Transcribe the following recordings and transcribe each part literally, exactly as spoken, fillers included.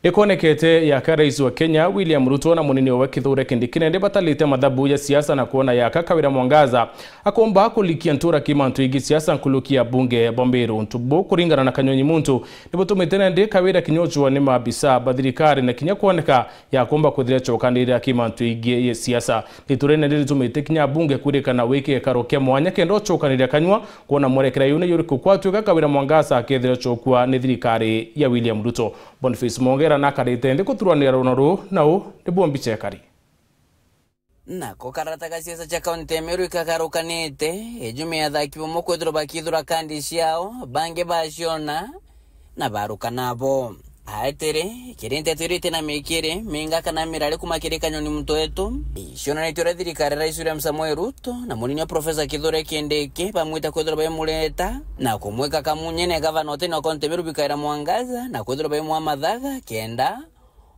Ikonekete yaka rais wa Kenya William Ruto na munini owe Kithure Kindiki nende batalite mathabu ya siasa na kuona yaka Kawira Mwangaza akomba kulikia ntura ki mantu ingi siasa nkuluki ya bunge bwa Meru. Untu bu kuringana na Kanyonyi Muntu nibutumite nende Kawira kinya ucwa ni maabisa ba thirikari na kinya kuoneka yakomba kwithira cokanirira ki mantu ingi ya siasa. Ritu riri nende ritumite kinya bunge kwirikana wiki gikaro kia mwanya kenda ucokanirira kanywa kuona mwerekera yune yuriku kwatuika Kawira Mwangaza akethira cokua ni thirikari ya William Ruto. Boniface Mongera nakarite nthi kuturanira runa ruu, nau nibuo mbica ekari. Nako karata ga siasa cia kaunti ya Meru ikagarukanite, ijumi ya athaki bamwe kwithirwa bakithura kandi ciao, bangi baciona na baruka nabo. Aetiri, kiri nteto iria iti na mikiri minga kana mirari kuma kiri Kanyoni Muntu wetu, icionanitie uria thirikari ya Rais William Samoei Ruto na munini wa Profesa Kithure Kindiki bamwite kwithirwa baimureta na kumwika kamunye ni gavana utene wa kaunti ya Meru Kawira Mwangaza na kwithirwa baimwa mathaga kenda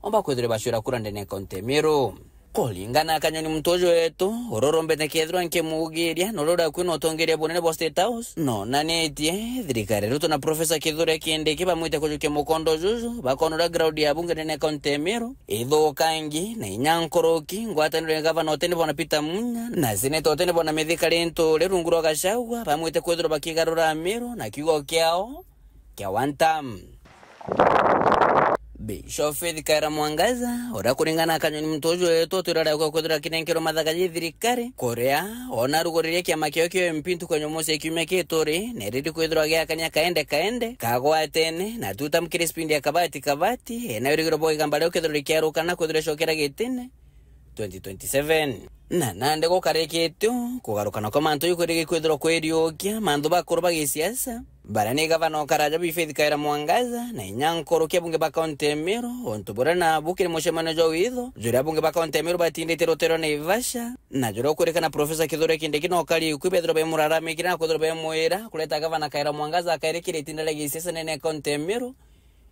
omba kwithirwa bacwira kura ndene ya kaunti ya Meru. Kuringana na Kanyoni Muntu uju wetu, uria urombete kethirwa nkimugiria na uria uria kwina utongeria bunene bwa State House, nonanitie thirikari ya Ruto na Profesa Kithure Kindiki bamwite kujukia mukondo juju bakona uria ground ya bunge ndene ya kaunti ya Meru ithukangi na inya nkuruki ngwataniro ya gavana utene bwana Peter Munya na seneta utene bwana Mithika Linturi rungu rwa Gachagua bamwite kwithirwa bakigarura Meru na kiugo kiao kia one term. Bishop Faith Kawira Mwangaza, uria kuringana na Kanyoni Muntu uju wetu utwira aria kwithirwa akinenkerwa mathaga ja thirikari, kuria ona aruguririe kiama kiao kia M P ntuku ya Jumamosi ya kiumia gituri, na irindi kwithirwa giakania kaende kaende kagwatene na two term kiri spindi ya Kabati Kabati, ena wirigiro bwa igamba riu kethirwa rikiaruka na kwithirwa icokera gitine twenty twenty-seven. Na nandi gukarikite uu, kugarukana kwa mantu jukwirigi kwithirwa kwiriukia mantu bakuru ba gisiasa, baria ni gavana o karaja Bi Faith Kawira Mwangaza na inya nkuruki ya bunge ba kaunti ya Meru, untu buria nabu kiri mucemanio jwa witho juria abunge ba kaunti ya Meru batindite rutere rwa Naivasha, na juria ukwirikana Profesa Kithure Kindiki na ukari ukui bethirwa bemuraramikire na kwithirwa bemwira kureta gavana Kawira Mwangaza akairikira itinda ria gisiasa nene ya kaunti ya Meru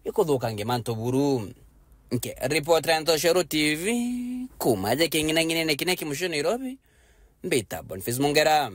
ikuthukangia mantu buru. Nke ripoti ya Ntoshero T V kuma aja king'inang'inene kinya kimucio Nairobi, mbita Boniface Mongera.